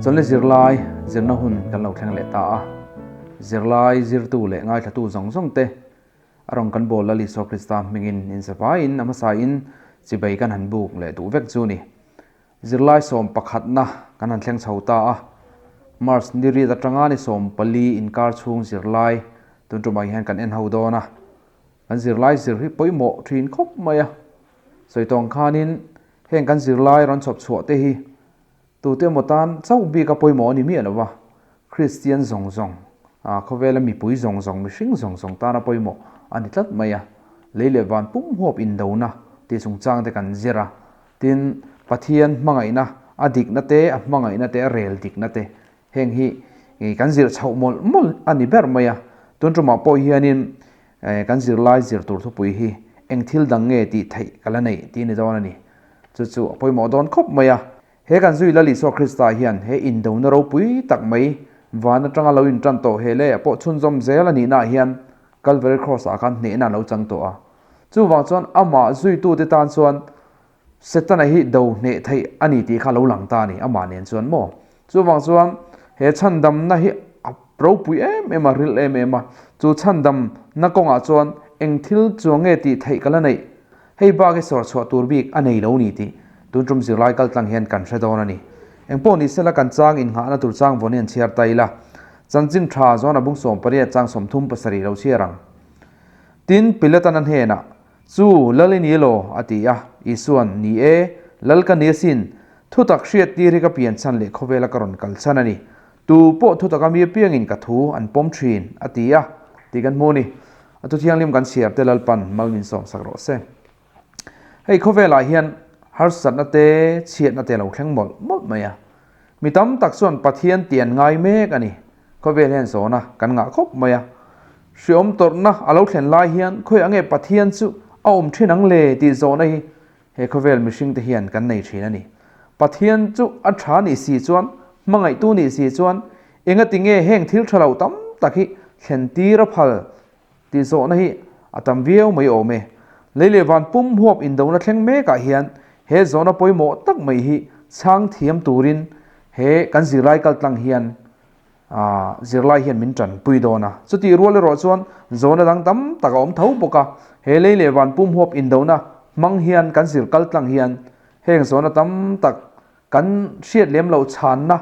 Chawlhni zirlai zirna hun kan lo thleng leh ta a, zirlai zirtu leh ngaithlatu zawng zawng te a rawn kan bawl Lal Isua Krista hmingin inzavaiin a hmasain chibai kan han buk leh duh vek chu ni. Zirlai sawm pakhatna kan han thleng chho ta a, March ni riat atanga ni 14 inkar chhung zirlai tun tumah hian kan en ho dawn a, kan zirlai zir hi pawimawh thin khawp mai a, sawi tawng khanin heng kan zirlai rawn chhawp chhuah te hi tute emaw tan chauh bik a pawimawh a ni miah lo va, Kristian zawng zawng, khawvela mipui zawng zawng, mihring zawng zawng tana pawimawh a ni tlat mai a, lei leh van pum huap indona tih chungchang te kan zir a, Tin, Pathian hmangaihna, a dikna te, a hmangaihna te, a rel dikna te, heng hi kan zir chhoh mawlh mawlh a ni ber mai a. Tun tumah pawh hianin kan zirlai zir tur thupui hi eng thil dang nge tih theih ka la neih tih a ni dawn a ni. Chu chu a pawimawh dawn khawp mai a. He kan zui Lal Isua Krista hian he indona ropui tak mai van atanga lo intan tawh he leh pawh chhunzawm zel a nihnaah hian Calvary Cross-ah khan hnehna a lo chang tawh a. Chuvang chuan amah zuitute tan chuan Setana hi do hneh theih a ni tih kha lo lang ta a ni, amah nen chuan maw? Chuvang chuan he chhandamna hi a ropui em em a, ril em em a, chu chhandamna kawngah chuan eng thil chuang nge tih theih ka la neih? Hei bak hi sawr chhuah tur bik a nei lo ni tih tun tum zirlai kal tlang hian kan hre dawn a ni. Engpawh ni sela kan chang innghahna tur chang vawn hi an chhiar ta ila, chanchin tha zawn a bung 18 chang 37 lo chhiar ang. Tin, Pilatan a hnenah, Chu, Lal i ni elaw? a ti a. Isua'n, Ni e, Lal ka ni asin. Thutak hriat tir hi ka pian chhan leh khawvela ka rawn kal chhan a ni. Tu pawh thutaka mi apiangin ka thu an pawm thin, a ti a, tih kan hmu a ni. A thu thianghlim kan chhiar te Lalpan mal min sawmsak rawh se. Hei khawvelah hian harsatna te, chhiatna te a lo thleng mawlh mawlh mai a. Mi tam tak chuan Pathian tih an ngai mek a ni. Khawvel hian zawhna kan ngah khawp mai a. Hriawm tawrhna a lo thlen lai hian khawiah nge Pathian chu a awm thin ang le tih zawhna hi he khawvel mihringte hian kan nei thin a ni. Pathian chu a tha nih si chuan, hmangaihtu nih si chuan engati nge heng thil tha lo tam tak hi thlen tir a phal tih zawhna hi a tam viau mai awm e. Lei leh van pum huap indona thleng mekah hian he zawhna pawimawh tak mai hi chhang thiam turin he kan zirlai kaltlang hian zirlai hian min tanpui dawn a. Chutih rual erawh chuan zawhna dang tam tak a awm tho bawk a, he lei leh van pum huap indona hmang hian kan zir kaltlang hian heng zawhna tam tak Kan hriat lem loh chhanna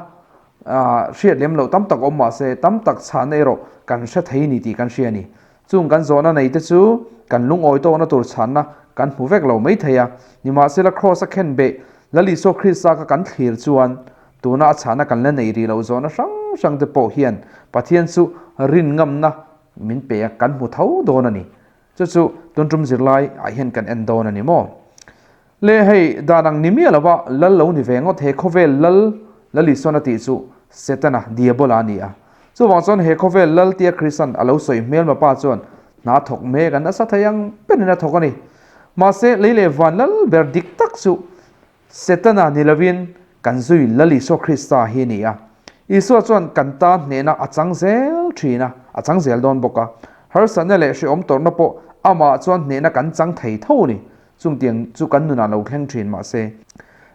hriat lem loh tam tak awm mah se, tam tak chhanna erawh kan hre thei ni tih kan hria a ni. Chung kan zawhna nei te chu kan lungawi tawkna tur chhanna kan hmu vek lo mai thei a. Nimahsela Kraws a khen beh Lal Isua Krista kha kan thlir chuan tuna a chhanna kan la nei rih loh zawhna hrang hrang te pawh hian Pathian chu rin ngamna min pe a, kan hmu tho dawn a ni. Chu chu tun tum zirlai ah hian kan en dawn a ni maw? Le hei dan ang ni miah lova lal lo ni ve ngawt he khawvel lal Lal Isuan a tih chu Setana, Diabola a ni a. Chuvang chuan he khawvel lal tia Krista'n a lo sawi hmelma pa chuan hna thawk mek a nasa thei ang berin a thawk a ni. Mahse lei leh van lal ber dik tak chu Setana ni lovin kan zui Lal Isua Krista hi a ni a. Isua chuan kan tan hnehna a chang zel thin a, a chang zel dawn bawk a. Harsatna leh hrehawm tawrhna pawh amah chuan hnehna kan chang thei tho a ni. Chungtiang chu kan nunah lo thleng thin mahse.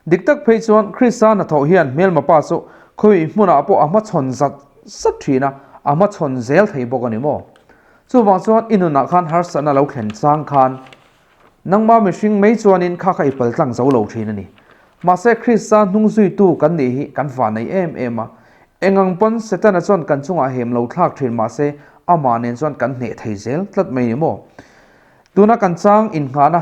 Dik tak phei chuan Krista hnathawh hian hmelma pa chu khawi hmunah pawh a hmachhawn zat zat thin a, a hmachhawn zel thei bawk a ni maw? Chuvang chuan i nunah khan harsatna lo thlen chang khan nangma mihring mai chuanin kha kha i pal tlang zo lo thin a ni. Mahse Krista hnung zuitu kan nih hi kan vah nei em em a, engang pawn Setana chuan kan chungah hem lo thlak thin mahse amah nen chuan kan hneh thei zel tlat mai ni maw? Tuna kan chang innghahna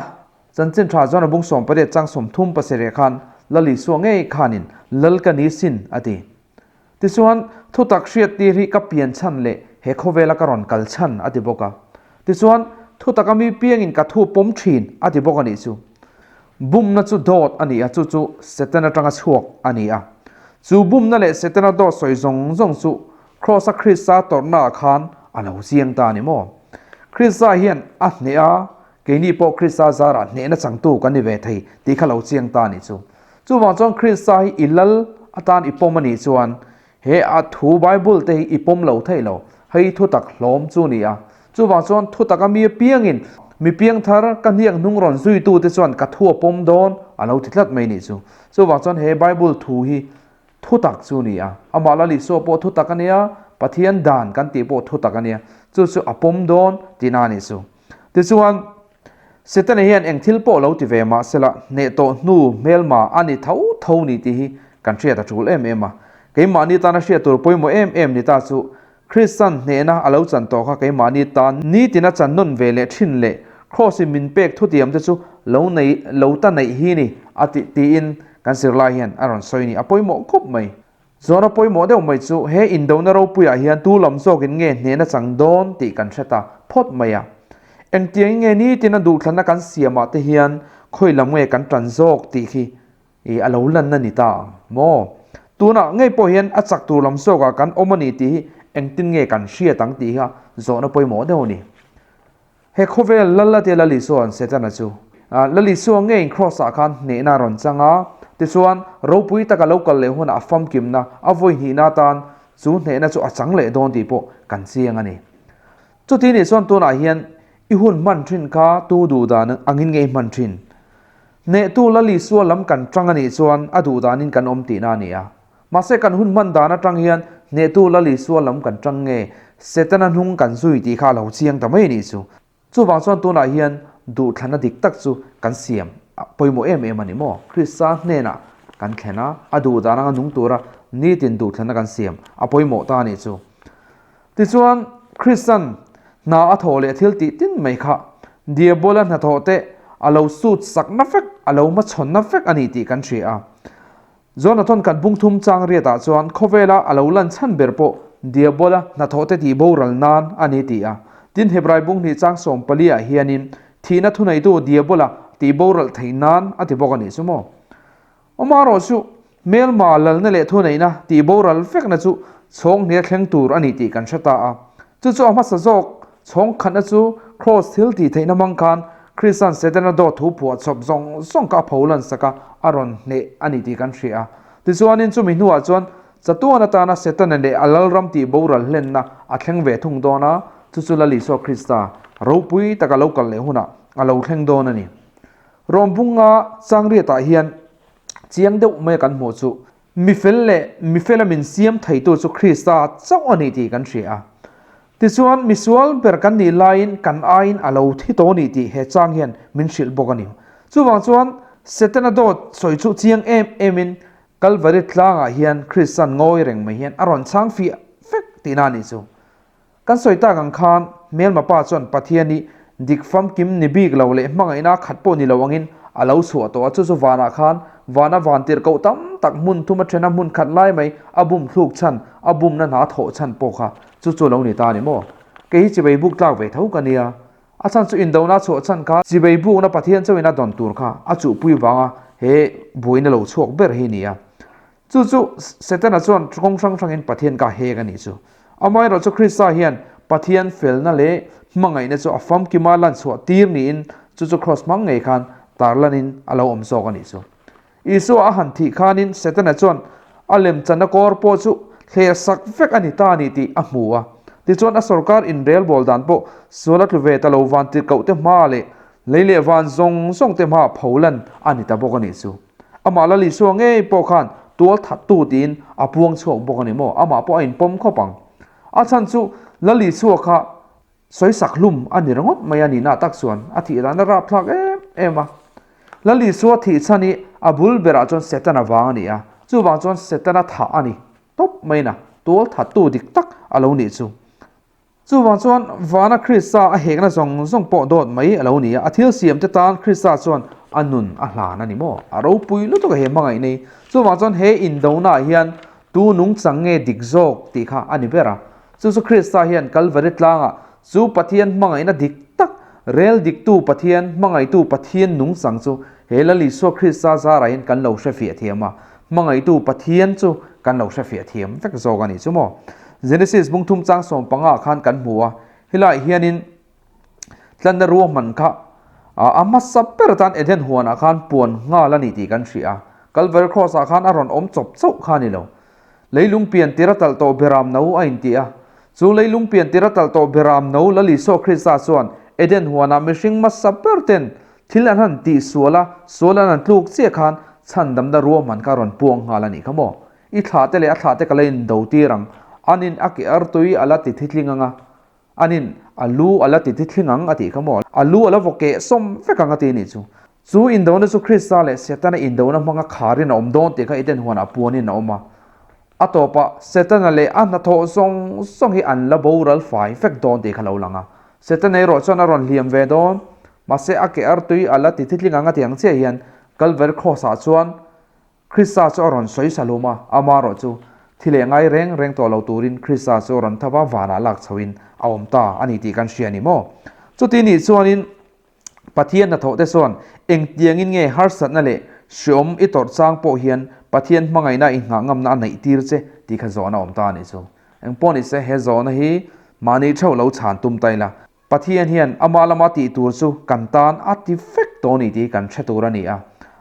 chanchin tha chuan a bung 18 chang 37 khan Lal Isua ngei khanin Lal ka ni sin a ti. Tichuan, thutak hriat tir hi ka pian chhan leh he khawvela ka rawn kal chhan a ti bawk a. Tichuan, thutaka mi piangin ka thu pawm thin a ti bawk a nih chu. Bumna chu dawt a ni a, chu chu Satan atanga chhuak a ni a. Chu bumna leh Setana dawt sawi zawng zawng chu Kraws-a Krista tawrhnaah khan a lo chiang ta a ni maw? Krista hian a hneh a, keini pawh Krista zarah hnehna changtu kan ni ve thei tih kha lo chiang ta a nih chu. Chuvang chuan Krista hi i lal atan i pawm a nih chuan he a thu Bible te hi i pawm lo theih lo, hei thutak hlawm chu a ni a. Chuvang chuan thutaka mi apiangin mi piangthar ka hniak hnung rawn zuitute chuan ka thu a pawm dawn a lo ti tlat mai a nih chu. Chuvang chuan he Bible thu hi. Thutak chu ni a. Amah Lal Isua pawh thutak a nia, Pathian dan kan tih pawh thutak a nia. Chu chu a pawm dawn tihna a nih chu. Tichuan, Setana hian eng thil pawh lo ti ve mah sela, hneh tawh hnu hmelma a ni tho tho ni tih hi kan hriat a tul em em a. Keimahni tana hriat tur pawimawh em em ni ta chu, Kristan hnehna a lo chan tawh kha keimahni tan nitin a chan nawn ve leh thin leh Kraws-in min pek thutiam te chu lo nei lo ta neih hi ni a ti tiin kan zirlai hian a rawn sawi ni. A pawimawh khawp mai. Zawhna pawimawh deuh mai chu he indona ropuiah hian tu lam zawkin nge hnehna chang dawn tih kan hre ta phawt mai a. Engtiangin nge nitin a duhthlanna kan siamah te hian khawi lam nge kan tan zawk tih khi I a lo lanna ni ta ang maw? Tunah ngei pawh hian a chak tur lam zawkah kan awm a ni tih hi engtin nge kan hriat ang tih kha zawhna pawimawh deuh a ni. He khawvel Lal atia Lal Isua'n Setana chu Lal Isua ngeiin Kraws-ah khan hnehna a rawn chang a, tichuan ropui taka lo kal leh hunah a famkimna a vawi hnihna atan chu hnehna chu a chang leh dawn tih pawh kan chiang a ni. Chuti nih chuan tunah hian i hun hman thin kha tu duh dan angin nge i hman thin? Hnehtu Lal Isua lam kan tang a nih chuan a duh danin kan awm tihna a ni a. Mahse kan hun hman dan atang hian hnehtu Lal Isua lam kan tang nge Setana hnung kan zui tih kha a lo chiang ta mai a nih chu. Chuvang chuan tunah hian duhthlanna dik tak chu kan siam pawimawh em em a ni maw? Krista hnenah kan thlen a, a duh dan anga nung tura nitin duhthlanna kan siam a pawimawh ta a nih chu. Tichuan, Krista'n hna a thawh leh thil tih tin mai kha Diabola hnathawh te a lo sut sakna vek, a lo hmachhawnna vek a ni tih kan hria a. Jonathan kan bung thum chang riatah chuan khawvela a lo lan chhan ber pawh Diabola hnathawh te tih boral nan a ni ti a. Tin, Hebrai bung hnih chang 14 ah hianin thihna thuneitu Diabola tih boral theih nan a ti bawk a nih chu maw? Amaherawh chu hmelma lalna leh thuneihna tih boral vekna chu chhawng hnial thleng tur a ni tih kan hre ta a. Chu chu a hmasa zawk chhawng khatna chu Kraws thil tih theihna hmang khan Krista'n Setana dawt thu phuah chawp zawng zawng kha a pho lan sak a, a rawn hneh a ni tih kan hria a. Tichuanin chumi hnuah chuan chatuan atana Setana leh a lalram tih boral hlenna a thleng ve thung dawn a, chu chu Lal Isua Krista ropui taka lo kal leh hunah a lo thleng dawn a ni. Rawngbunga changriatah hian chiang deuh maia kan hmuh chu mifel leh mifela min siam theitu chu Krista chauh a ni tih kan hria a. Tichuan, misual ber kan nih laiin kan aiin a lo thi tawh a ni tih he chang hian min hrilh bawk a ni. Chuvang chuan, Setana dawt sawi chu chiang em emin Kalvari tlangah hian Krista'n ngawi reng mai hian a rawn chhang fiah vek tihna a nih chu. Kan sawi tak ang khan hmelma pa chuan Pathian hi dik famkim ni bik lo leh hmangaihna khat pawh ni lo angin a lo chhuah tawh a, chu chu vanah khan vana van tirhkoh tam tak hmun thum a then a hmun khat lai mai a bum thluk chhan, a bumna hna thawh chhan pawh kha chu chu lo ni ta a ni maw? Kei hi chivei buk tlak ve tho ka nia. A chhan chu indona chhuah chhan kha chivei bukna Pathian chauhin a dawn tur kha a chuhpui vanga he buaina lo chhuak ber hi nia. Chu chu Setana chuan kawng hrang hrangin Pathian ka hek a nih chu. Amaherawh chu Krista hian Pathian felna leh hmangaihna chu a famkima lanchhuah tir niin chu chu kraws hmang ngei khan tarlanin a lo awm zawk a nih chu. Isua a han thih khanin Setana chuan a lemchanna kawr pawh chu thler sak vek a ni ta a ni tih a hmu a. Tichuan a sorkar inrelbawl dan pawh sual a tlu ve ta lo van tirhkohte hma leh lei leh van zawng zawngte hmaah pholan a ni ta bawk a nih chu. Amah Lal Isua ngei pawh khan tual thattu tiin a puang chhuak bawk a ni maw? Amah pawh a inpawm khawp ang. A chhan chu Lal Isua kha sawisak hlum a ni ringawt mai a nihna tak chuan a thih dan a rapthlak em em a. Lal Isua thih chhan hi a bul berah chuan Setana vang a ni a, chuvang chuan Setana thah a ni tawp mai na, tual thattu dik tak a lo nih chu. Chuvang chuan vana Krista a hekna zawng zawng pawh dawt mai a lo ni a, a thil siamte tan Krista chuan a nun a hlan a ni maw? A ropui lutuk a he hmangaih nei. Chuvang chuan he indonaah hian tu nungchang nge dik zawk tih kha a ni ber a. Chu chu Krista hian Kalvari tlangah chu Pathian hmangaihna dik tak, rel diktu Pathian, hmangaihtu Pathian nungchang chu he Lal Isua Krista zarah hian kan lo hrefiah thiam a, hmangaihtu Pathian chu kan lo hrefiah thiam vek zawk a ni chu maw? Genesis bung thum chang 15 ah khan kan hmu a, helaiah hianin tlanna ruahman kha a hmasa ber atan Eden huanah khan puan nghal a ni tih kan hria a, Calvary Cross ah khan a rawn awm chawp chauh kha a ni lo. Leilung pian tir a talh tawh beram no a inti a, chu leilung pian tir a talh tawh beram no Lal Isua Krista chuan Eden huanah mihring hmasa ber ten thil an han tih sual a, sual an han tluk chiah khan chhandamna ruahman kha a rawn puang nghal a nih kha maw? I thlahte leh a thlahte ka la indo tir ang. Anin a ke artui a la ti thitling ang a, anin a lu a la ti thitling ang a tih kha maw? A lu a la vaw keh sawm vek ang a ti a nih chu. Chu indona chu Krista leh Setana indona hmanga kharin a awm dawn tih kha Eden huanah puanin a awm a. A tawpah Setana leh a hnathawh zawng zawng hi an la boral fai vek dawn tih kha lo lang a. Setana erawh chuan a rawn hliam ve dawn. Mahse a ke artui a la ti thitling ang a ti ang chiah hian Kalvari Kraws-ah chuan Krista chu a rawn sawi salum a, amaherawh chu thi leh ngai reng reng tawh lo turin Krista chu a rawn tho va, vanah lak chhoin a awm ta a ni tih kan hria a ni maw? Chuti nih chuanin Pathian hnathawhte chuan engtiangin nge harsatna leh hreawm i tawrh chang pawh hian Pathian hmangaihna i nghah ngamna a neih tir che tih kha zawhna a awm ta a nih chu. Engpawh ni se he zawhna hi mahni theuh lo chhan tum ta ila, Pathian hian amah lama tih tur chu kan tan a ti vek tawh a ni tih kan hre tur a ni a.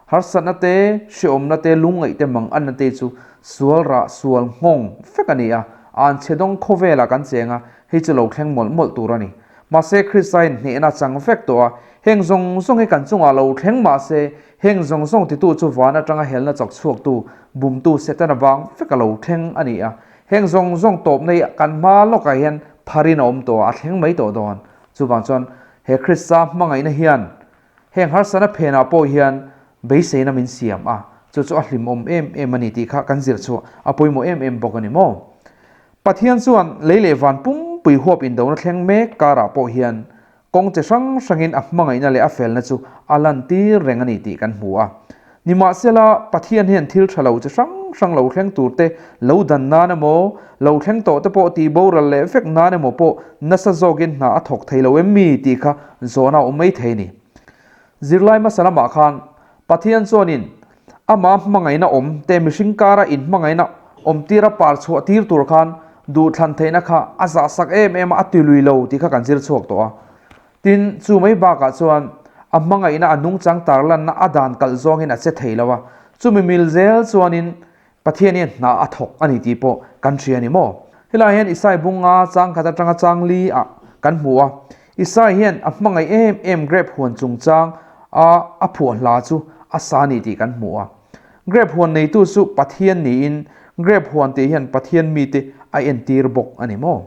Harsatna te, hreawmna te, lungngaih te, manganna te chu sual rah sual nghawng vek a ni a. Anchhe dawng khawvelah kan cheng a, hei chu lo thleng mawlh mawlh tur a ni. Mahse Krista in hnehna chang vek tawh a, heng zawng zawng hi kan chungah lo thleng mahse heng zawng zawng titu chu van atanga helna chawk chhuaktu, bumtu Setana vang vek a lo thleng a ni a. Heng zawng zawng tawpna hi kan hma lawkah hian pharin a awm tawh a, a thleng mai tawh dawn. Chuvang chuan he Krista hmangaihna hian heng harsatna phenah pawh hian beiseina min siam a, chu chu a hlimawm em em a ni tih kha kan zir chhuah a pawimawh em em bawk a ni maw? Pathian chuan lei leh van pumpui huap indona thleng mek karah pawh hian kawng che hrang hrangin a hmangaihna leh a felna chu a lantir reng a ni tih kan hmu a. Nimahsela, Pathian hian thil tha lo che hrang hrang lo thleng turte lo dan nan emaw, lo thleng tawh te pawh tih boral leh vek nan emaw pawh nasa zawkin hna a thawk thei lo em mi tih kha zawhna a awm mai thei a ni. Zirlai hmasa lamah khan Pathian chuanin Amah hmangaihna awm te mihring kara inhmangaihna awmtira par chhuah tir tur khan duhthlan theihna kha a zahsak em em a, a ti lui lo tih kha kan zir chhuak tawh a. Tin, chu mai bakah chuan a hmangaihna a nungchang tarlanna a dan kalh zawngin a che thei lo a, chumi mil zel chuanin Pathian hian hna a thawk a ni tih pawh kan hria a ni maw? Helaiah hian Isai bunga chang khat atanga chang li ah kan hmu a, Isai hian a hmangaih em em grape huan chungchang a a phuah hla chu a sa a ni tih kan hmu a. Grape huan neitu chu Pathian niin grape huan tih hian Pathian mite a entir bawk a ni maw?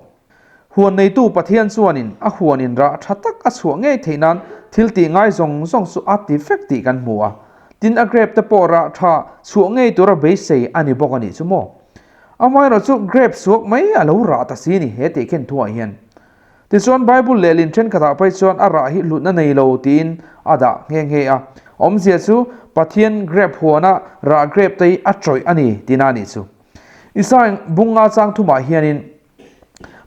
Huan neitu Pathian chuanin a huanin rah tha tak a chhuah ngei theih nan thil tih ngai zawng zawng chu a ti vek tih kan hmu a. Tin a grape te pawh rah tha chhuah ngei tura beisei a ni bawk a nih chu maw. Amaherawh chu grape suak mai a lo rah ta si ni he tih khen thuah hian. Tichuan Bible lehlin thenkhatah phei chuan a rah hi hlutna nei lo tiin a dah nghe nghe a. Awmzia chu Pathian grape huana rah grape te hi a tawih a ni tina a nih chu. Isaiah bunga chang thumah hianin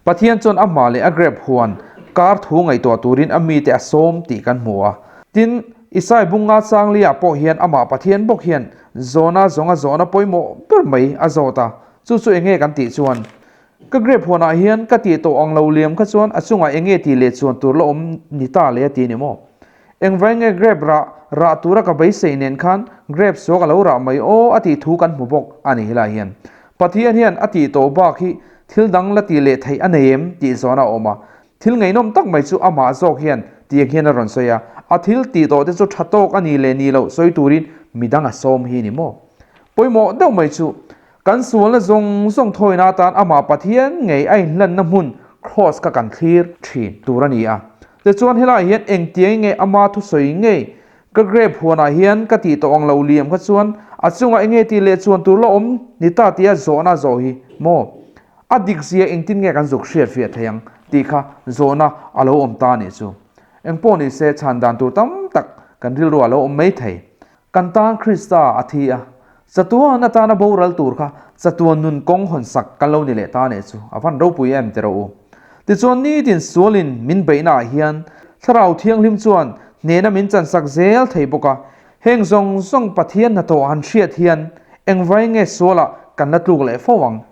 Pathian chuan a hma leh a grep huan kar thu ngaihtuah turin a mite a sawm tih kan hmu a. Tin, Isai bunga changlia pawh hian amah Pathian bawk hian zawna zawnga zawhna pawimawh ber mai a zawt a. Chu chu enge kan tih chuan, Ka grep huanah hian ka tih tawh ang lo liam kha chuan a chungah enge tih leh chuan tur la awm ni ta le a ti ni maw? Engvai nge grep rah rah tura ka beisei nen khan grep suak a lo rah mai aw a tih thu kan hmu bawk a ni helai hian. Pathian hian a tih tawh bak hi thil dang la tih leh theih a nei em tih zawn a awm a. Thil ngaihnawm tak mai chu amah zawk hian tiang hian a rawn sawi a, a thil tih tawh te chu tha tawk a ni leh ni loh sawi turin midang a sawm hi ni maw? Pawimawh deuh mai chu kan sualna zawng zawng thawina atan amah Pathian ngei a inhlanna hmun Kraws kha kan thlir thin tur a ni a. Tichuan helaiah hian engtiang nge ama thusawi ngei Ka grape huanah hian ka tih tawh ang lo liam kha chuan a chungah enge tih leh chuan tur la awm ni ta tia zawhna zawh hi maw? A dik zia engtin nge kan zuk hriat fiah thei ang tih kha zawhna a lo awm ta nih chu. Engpawh ni se chhan dan tur tam tak kan rilru a lo awm mai thei. Kan tan Krista a thi a, chatuan atana boral tur kha chatuan nun kawng hawn sak kan lo ni leh ta nih chu a van ropui em ti rawh u. Tichuan nitin sualin min beihnaah hian Thlarau Thianghlim chuan hnehna min chansak zel thei bawk a, heng zawng zawng Pathian hnathawh han hriat hian engvai nge sualah kan la tluk leh fo ang?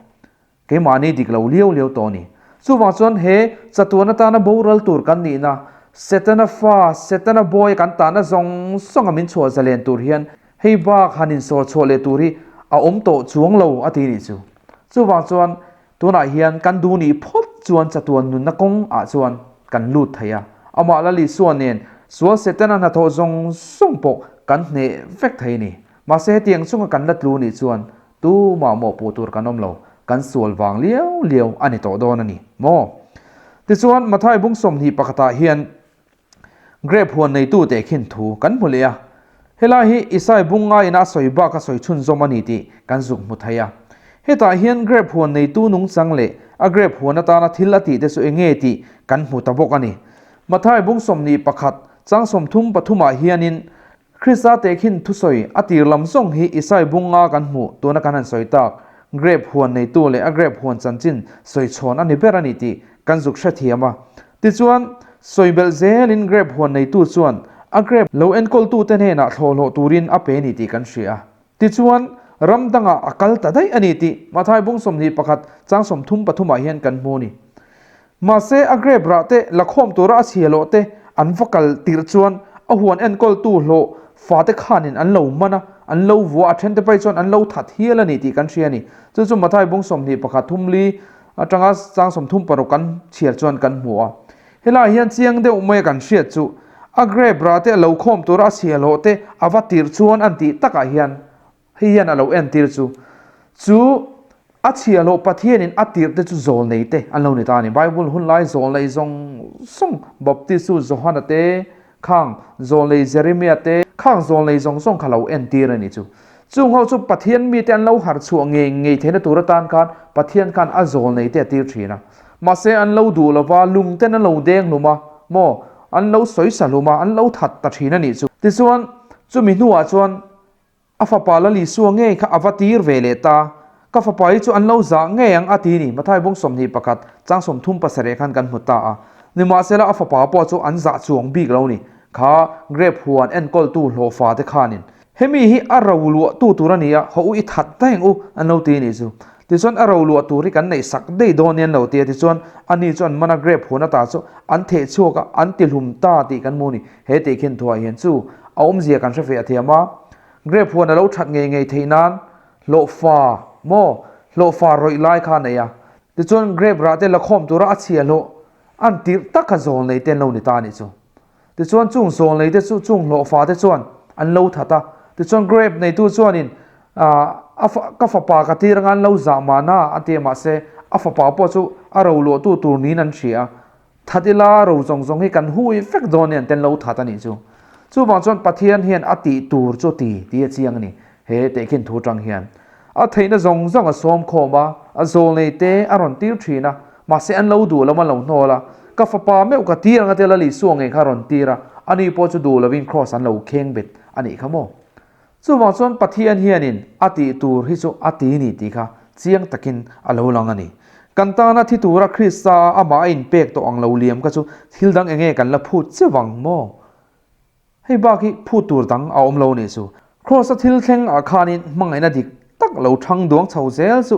Keimahni dik lo liau liau tawh a ni. Chuvang chuan he chatuan atana boral tur kan nihna, Setana fa, Setana bawi kan tahna zawng zawnga min chhuah zalen tur hian hei bak han insawr chhuah leh tur hi a awm tawh chuang lo a ti nih chu. Chuvang chuan Tunah hian kan duh nih phawt chuan chatuan nunna kawng ah chuan kan lut thei a, amah Lal Isua nen sual Setana hnathawh zawng zawng pawh kan hneh vek thei a ni. Mahse hetiang chunga kan la tlu nih chuan Tumah mawhpuh tur kan awm lo, kan sual vang liau liau a ni tawh dawn a ni maw? Tichuan, Mathai bung 20 pakhatah hian Grape huan neitu teh khin thu kan hmu leh a. Helai hi Isai bung ngaiin a sawi bak a sawi chhunzawm a ni tih kan zuk hmu thei a. Hetah hian grape huan neitu nungchang leh a grape huan atana thil a tih te chu enge tih kan hmu ta bawk a ni. Mathai bung 21 chang 30 pathumah hianin Krista tehkhin thusawi a tir lam zawng hi Isai bunga kan hmuh tuna kan han sawi tak grape huan neitu leh a grape huan chanchin sawi chhawn a ni ber a ni tih kan zuk hrethiam a. Tichuan, sawi belh zelin grape huan neitu chuan a grape lo enkawltute hnenah thlawhhlawh turin a pe ni tih kan hria a. Tichuan, ram dangah a kal ta daih a ni tih Mathai bung 21 chang 33 ah hian kan hmu a ni. Mahse, a grape rah te la khawm tura a chhia loh te an va kal tirh chuan a huan enkawltu hlawh fate khanin an lo man a, an lo vua a, thente pai chuan an lo that hial a ni tih kan hria a ni. Chu chu Mathai bung 21 thum li atanga chang 36 kan chhiar chuan kan hmu a. Helaiah hian chiang deuh mai a kan hriat chu a grape rah te a lo khawm tura a chhia hlawh te a va tirh chuan an tih takah hian Hei hian a lo entir chu, chu a chhiahhlawh Pathianin a tirh te chu zawlnei te an lo ni ta a ni. Bible hun lai zawlnei zawng zawng, Baptist chu Johana te, khang zawlnei Jeremia te, khang zawlnei zawng zawng kha lo entir a ni chu. Chung ho chu Pathian mite an lo harh chhuah ngei ngei theihna tur atan khan Pathian khan a zawlnei te a tir thin a. Mahse an lo duh lova, lung ten an lo deng hlum a, maw, an lo sawisa hlum a, an lo that ta thin a nih chu. Tichuan, chumi hnuah chuan A fapa Lal Isua ngei kha a va tir ve leh ta. Ka fapa hi chu an lo zah ngei ang a ti ni. Mathai bung 21 chang 37 khan kan hmu ta a. Nimahsela a fapa pawh chu an zah chuang bik lo ni. Kha grape huan enkawltu hlawhfa te khanin hemi hi a ro luah tu tur a ni a, haw u i that daih ang u an lo ti ni chu. Tichuan a ro luah tur hi kan neih sak daih dawn ni an lo ti a. Tichuan ani chu an mana grape huan ata chu an theh chhuak a, an ti hlum ta tih kan hmu ni. He tih khin thuah hian chu a awmzia kan hre feh thiam a, grape huan a lo that ngei ngei theih nan hlawhfa maw hlawhfa rawih lai kha a nei a, tichuan grape rah te la khawm tura a chhia hlawh an tirh tak kha zawl nei te an lo ni ta a nih chu. Tichuan chung zawl nei te chu chung hlawhfa te chuan an lo that a, tichuan grape neitu chuanin a ka fapa ka tir anga an lo zah mahna a ti a, mahse a fapa pawh chu a roluahtu tur niin an hria a. That ila ro zawng zawng hi kan hui vek dawn nen ten lo that a nih chu. Chuvang chuan Pathian hian a tih tur chu ti tih a chiang a ni. He tehkhin thu tang hian a theihna zawng zawng a sawm khawm a, a zawl nei te a rawn tir thin a, mahse an lo duh lo a lo hnawl a, ka fapa meuh ka tir anga te Lal Isua ngei kha a rawn tir a, ani pawh chu duh lovin kraws an lo kheng bet a nih kha maw. Chuvang chuan Pathian hianin a tih tur hi chu a ti ni tih kha chiang takin a lo lang a ni. Kan tana thi tura Krista a amah a inpek tawh ang lo liam kha chu thil dang enge kan la phut cheu ang maw? Hei bak hi phut tur dang a awm lo nih chu. Kraws-a thil thleng ah khanin hmangaihna dik tak lo thang duang chho zel chu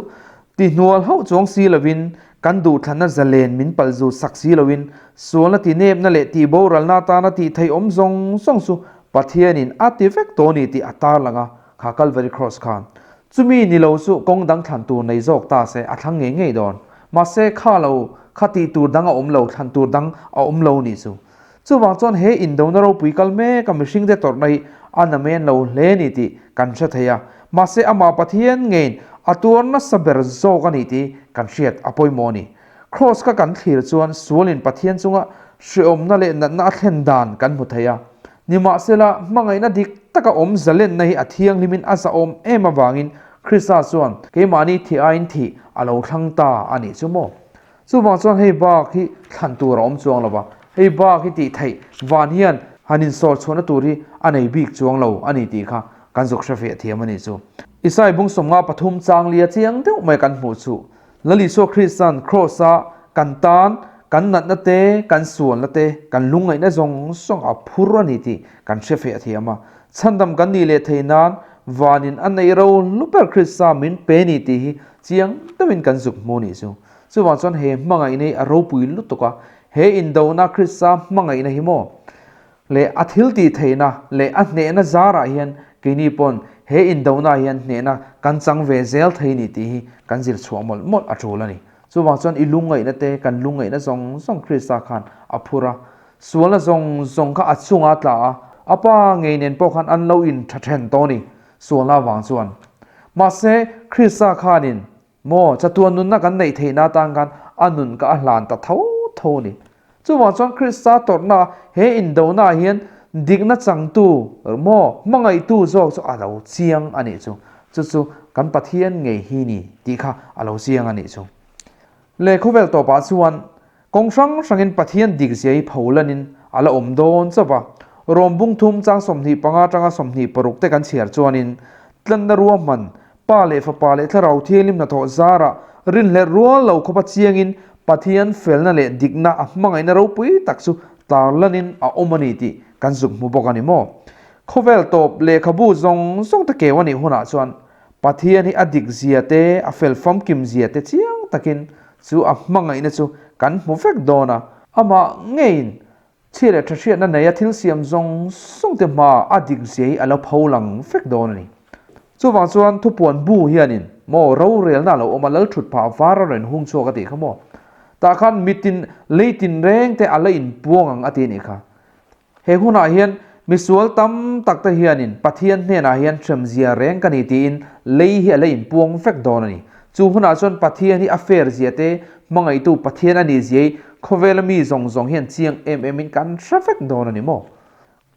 ti hnual hauh chuang si lovin kan duhthlanna zalen min palzut sak si loin sualna tinepna leh tihboralna atana tih theih awm zawng zawng chu Pathianin a ti vek tawh ni tih a tarlang a, kha Calvary Cross khan. Chumi ni lo chu kawng dang thlan tur nei zawk ta se a thlang ngei ngei dawn. Mahse kha lo kha tih tur dang a awm lo, thlan tur dang a awm lo nih chu. Chuvang chuan he indona ropui kal mek a mihringte tawrhna hi a namen lo hle ni tih kan hre thei a. Mahse amah Pathian ngeiin a tuar nasa ber zawk a ni tih kan hriat a pawimawh a ni. Cross kha kan thlir chuan sualin Pathian chunga hreawmna leh natna a thlen dan kan hmu thei a. Nimahsela, hmangaihna dik taka awm zalenna hi a thianghlimin a zahawm em avangin Krista chuan keimahni thih aiin thih a lo thlang ta a nih chu maw? Chuvang chuan hei bak hi thlan tur a awm chuang lo va, hei bak hi tih theih van hian han insawr chhuahna tur hi a nei bik chuang lo a ni tih kha kan zuk hre fiah thiam a nih chu. Isai bung 53 chang lia chiang deuh mai kan hmuh chu Lal Isua Krista'n Kraws-a kan tan, kan natna te, kan sualna te, kan lungngaihna zawng zawng a phur a ni tih kan hre feh thiam a. Chhandam kan nih leh thei nan vanin a neih ro hlu ber Krista min pe ni tih hi chiang deuhin kan zuk hmu nih chu. Chuvang chuan he hmangaihna hi a ropui lutuk a, he indona Krista hmangaihna hi maw leh a thil tih theihna leh a hnehna zarah hian keini pawn he indona hian hnehna kan chang ve zel thei ni tih hi kan zir chhuah mawlh mawlh a tul a ni. Chuvang chuan i lungngaihna te kan lungngaihna zawng zawng Krista khan a phur a, sualna zawng zawng kha a chungah a tla a, a pa ngei nen pawh khan an lo intha then tawh a ni, sualna avang chuan. Mahse, Krista khanin maw chatuan nunna kan neih theihna atan khan a nun kha a hlan ta tho tho a ni. Chuvang chuan Krista tawrhna he indonaah hian dikna changtu maw hmangaihtu zawk chu a lo chiang a nih chu. Chu chu kan Pathian ngei hi ni tih kha a lo chiang a nih chu. Leh khawvel tawpah chuan Kawng hrang hrangin Pathian dikzia hi pholanin a la awm dawn chauh va. Rom bung thum chang 25 atanga 26 te kan chhiar chuanin tlanna ruahman, Pa leh Fapa leh Thlarau Thianghlim hnathawh zarah rinhlelh rual lo khawpa chiangin Pathian felna leh dikna a hmangaihna ropui tak chu tarlanin a awm a ni tih kan zuk hmu bawk a ni maw? Khawvel tawp lehkhabu zawng zawng te keu a nih hunah chuan Pathian hi a dikzia te, a fel famkimzia te chiang takin chu a hmangaihna chu kan hmu vek dawn a, amah ngeiin chhia leh tha hriatna neia thil siam zawng zawng te hmaa a dikzia hi a lo pho lang vek dawn a ni. Chuvang chuan thupuan bu hianin maw rorelna a lo awm a, lal thut phah var a rawn hung chhuak a tih kha maw? Tah khan mitin lei tinreng te a la inpuang ang a ti a nih kha. He hunah hian misual tam tak te hianin Pathian hnenah hian hremzia reng ka ni tiin lei hi a la inpuang vek dawn a ni. Chu hunah chuan Pathian hi a fair zia te, hmangaihtu Pathian a nih zia hi khawvela mi zawng zawng hian chiang em em in kan hre vek dawn a ni maw?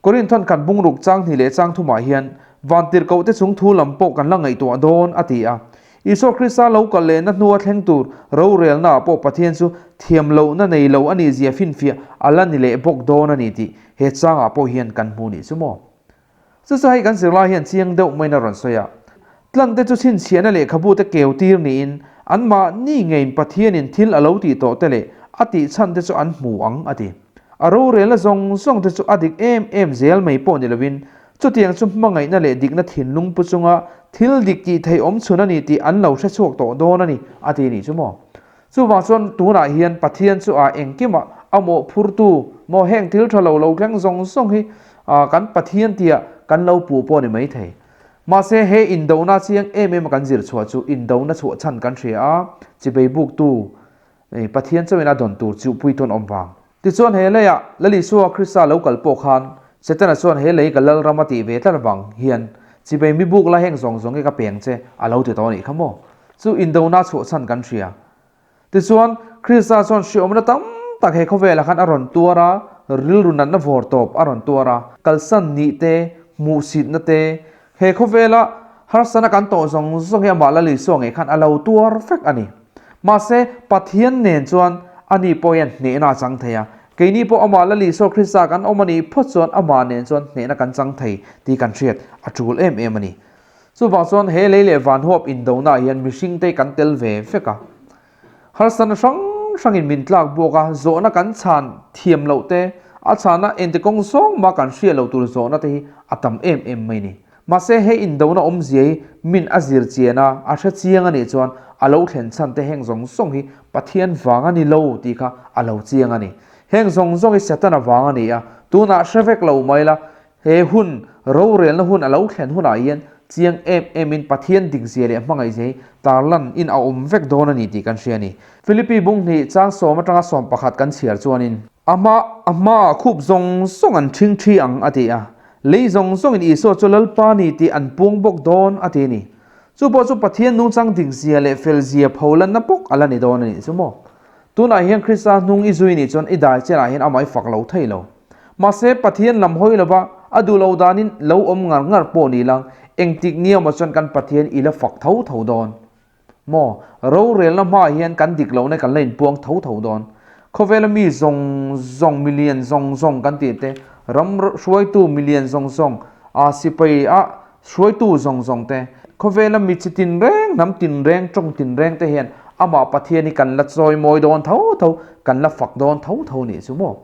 Korinthon khat bungruk chang hnih leh chang thumah hian vantirhkoh te chung thu lam pawh kan la ngaihtuah dawn a ti a. Isua Krista lo kal lehna hnua thleng tur rorelnaah pawh Pathian chu thiam lohna nei lo a nih zia finfiah a la ni leh bawk dawn a ni tih he changah pawh hian kan hmu nih chu maw? Chu chu hei kan zirlai hian chiang deuh maiin a rawn sawi a. Tlante chu chhinchhiahna lehkhabu te keu tir niin anmahni ngeiin Pathianin thil a lo tih tawh te leh a tih chhan te chu an hmu ang a ti. A rorelna zawng zawng te chu a dik em em zel mai pawh ni lovin Chutiang chu hmangaihna leh dikna thinlung pu chunga thil dik tih theih awm chhun a ni tih an lo hre chhuak tawh dawn a ni, a ti nih chu maw? Chuvang chuan tunah hian Pathian chu a engkimah a mawhphurtu maw heng thil tha lo lo thleng zawng zawng hi kan Pathian tia kan lo puh pawh a ni maithei. Mahse he indona chiang em em a kan zir chhuah chu indona chhuah chhan kan hria a, chibei buktu Pathian chauhin a dawn tur chu puitun awm vang. Tichuan he leiah Lal Isua Krista lo kal pawh khan Setana chuan he lei ka Lalram a tih ve tlat avang hian chibei mi buk la heng zawng zawng hi ka peng che a lo ti tawh a nih kha maw? Chu indona chhuah chhan kan hria. Tichuan Krista chuan hriawmna tam tak he khawvelah khan a rawn tuar a, rilru natna vawr tawp a rawn tuar a, kalsan nih te, hmuhsitna te, he khawvela harsana kan tawh zawng zawng hi amah Lal Isua ngei khan a lo tuar vek a ni. Mahse, Pathian nen chuan ani pawh hian hnehna a chang thei a. Keini pawh amah Lal Isua Krista kan awm a nih phawt chuan amah nen chuan hnehna kan chang thei tih kan hriat a tul em em a ni. Chuvang chuan he lei leh van huap indonaah hian mihringte kan tel ve vek a. Harsatna hrang hrangin min tlak bawk a, zawhna kan chhan thiam loh te, a chhana ente kawng zawng mah kan hriat loh tur zawhna te hi a tam em em mai a ni. Mahse he indona awmzia hi min a zir chian a, a hre chiang a nih chuan a lo thlen chhan te heng zawng zawng hi Pathian vang a ni lo tih kha a lo chiang a ni. Heng zawng zawng hi Setana vang a ni a, tunah hre vek lo mai la, he hun, rorelna hun a lo thlen hunah hian chiang em em in Pathian dikzia leh hmangaihzia hi tarlan in a awm vek dawn a ni tih kan hria a ni. Philippi bung hnih chang sawm atanga 11 kan chhiar chuanin. A hma a hmaah khup zawng zawng an ṭhing ṭhi ang, a ti a. Lei zawng zawngin Isua chu Lalpa ni tih an puang bawk dawn, a ti a ni. Chu pawh chu Pathian nungchang dikzia leh felzia pholanna bawk a la ni dawn a nih chu maw? Tunah hian Krista hnung i zui nih chuan i dai chenah hian amah i fak lo thei lo. Mahse, Pathian lam hawi lova a duh lo danin lo awm ngar ngar pawh ni lang, engtik niawmah chuan kan Pathian i la fak tho tho dawn. Maw, rorelna hmaah hian kan dik lohna kan la inpuang tho tho dawn. Khawvela mi zawng zawng, milian zawng zawng kan tih te, ram hruaitu milian zawng zawng, aa sipai a hruaitu zawng zawng te, khawvela mi chi tinreng, hnam tinreng, tawng tinreng te hian amah Pathian hi kan la chawimawi dawn tho tho, kan la fak dawn tho tho nih chu maw.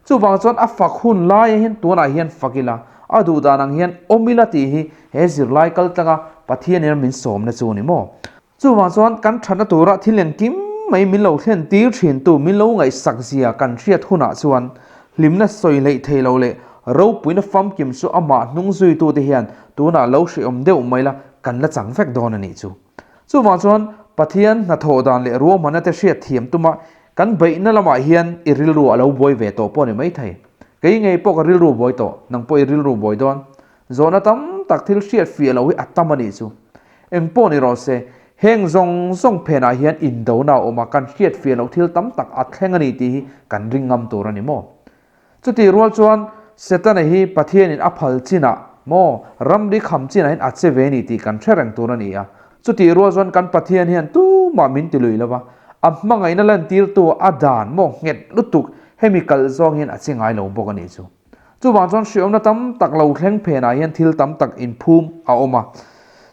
Chuvang chuan a fak hun lai hian tunah hian fak ila, a duh dan ang hian awm ila tih hi he zirlai kal tlanga Pathian in min sawmna chu a ni maw? Chuvang chuan kan thatna tura thil engkim mai min lo thlen tir thintu min lo ngaihsak zia kan hriat hunah chuan hlimna sawi hleih thei lo leh ropuina famkim chu amah hnung zuitute hian tunah lo hrehawm deuh mai la kan la chang vek dawn a nih chu. Chuvang chuan Pathian hnathawh dan leh ruahmanna te hriat thiam tuma kan beihna lamah hian i rilru a lo buai ve tawh pawh a ni maithei. Kei ngei pawh ka rilru buai tawh, nang pawh i rilru buai dawn. Zawhna tam tak thil hriat fiah loh hi a tam a nih chu. Eng pawh ni rawh se, heng zawng zawng phenah hian indona a awm a, kan hriat fiah loh thil tam tak a thleng a ni tih hi kan ring ngam tur a ni maw? Chutih rual chuan Setana hi Pathianin a phal chinah maw ramri kham chinah hian a che ve ni tih kan hre reng tur a ni a. Chutih rual chuan kan Pathian hian tumah min ti lui lova, a hmangaihna lantirtu a dan maw nghet lutuk hemi kalh zawng hian a che ngai lo bawk a nih chu. Chuvang chuan hriawmna tam tak lo thleng phenah hian thil tam tak inphum a awm a.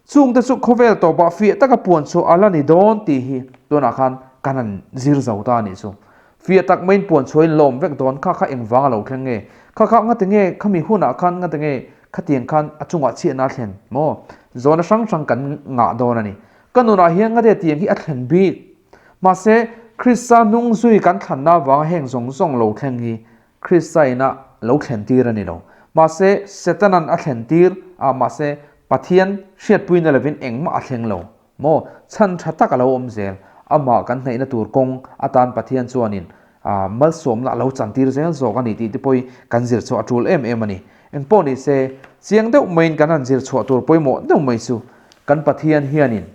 Chungte chu khawvel tawpah fiah taka puan chhuah a la ni dawn tih hi tunah khan kan han zir zo ta a nih chu. Fiah tak maiin puan chhuah in lawm vek dawn kha kha engvang a lo thleng nge? Kha kha ngati nge khami hunah khan ngati nge khatiang khan a chungah chhiatna a thlen maw? Zawhna hrang hrang kan ngah dawn a ni. Ka nunah hian ngati tiang hi a thlen bik. Mahse, Krista hnung zui kan thlanna avanga heng zawng zawng lo thleng hi Krista ina lo thlen tir a ni lo. Mahse, Setanan a thlen tir a, mahse Pathian hriatpuina lovin engmah a thleng lo. Maw, chhan tha tak a lo awm zel. Amah kan hnaihna tur kawng atan Pathian chuanin malsawmna a lo chantir zel zawk a ni tih te pawhin kan zir chhuah a tul em em a ni. Engpawh ni se, chiang deuh maiin kan han zir chhuah tur pawimawh deuh mai chu kan Pathian hianin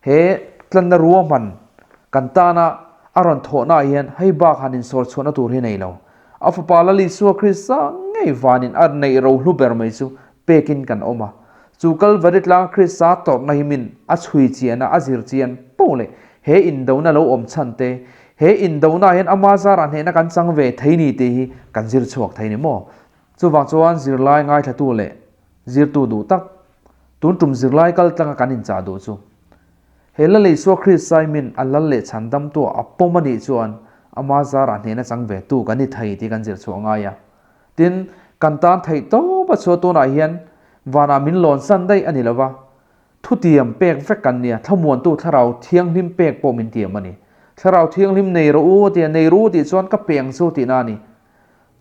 he tlanna ruahman kan tana a rawn thawhnaah hian hei bak han insawr chhuahna tur hi nei lo. A fapa Lal Isua Krista ngei vanin a neih rohlu ber mai chu pekin kan awm a. Chu Kalvari tlang Krista tawrhna hi min a chhui chian a, a zir chian poh leh he indona lo awm chhan te, he indona hian ama zarah hnehna kan chang ve thei ni tih hi kan zir chhuak thei ni maw? Chuvang chuan zirlai ngaithlatu leh zirtu duh tak, tun tum zirlai kal tlanga kan inchah duh chu, he Lal Isua Krista hi min a lal leh chhan damtu a pawm a nih chuan ama zarah hnehna chang ve tu kan ni thei tih kan zir chhuah ngai a. Tin, kan tan theih tawp a chhuah tunah hian vanah min lawn san daih a ni lo va, thutiam pek vek kan nia, thlamuantu thlarau thianghlim pek pawh min tiam a ni. Thlarau thianghlim nei rawh u a ti a, nei rawh u tih chuan ka peng chu tihna a ni.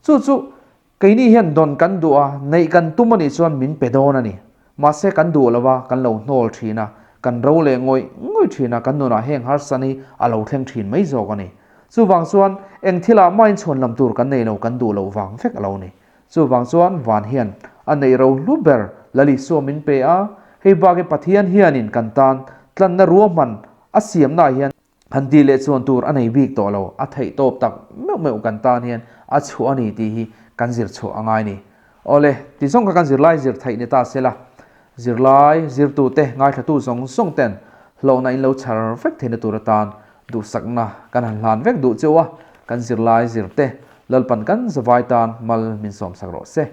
Chu chu keini hian dawn kan duh a, neih kan tum a nih chuan min pe dawn a ni. Mahse kan duh lo va, kan lo hnawl thin a, kan ro leh ngawih ngawih thin a, kan nunah heng harsa ni a lo thleng thin mai zawk a ni. Chuvang chuan eng thilah mahin chhuan lam tur kan nei lo kan duh loh vang vek a lo ni. Chuvang chuan van hian a neih ro hlu ber Lal Isua min pe a, hei bak hi Pathian hianin kan tan tlanna ruahman a siamnaah hian han tih leh chuan tur a nei bik tawh lo, a theih tawp tak meuh meuh kan tan hian a chhuah a ni tih hi kan zir chhuah a ngai ni. Awle, ti zawng kha kan zirlai zir theih ni ta sela, zirlai zirtute ngaithlatu zawng zawng ten hlawhna in lo chhar vek theihna tur atan duhsakna kan han hlan vek duh cheu a, kan zirlai zirte Lalpan kan zavai tan mal min sawmsak rawh se.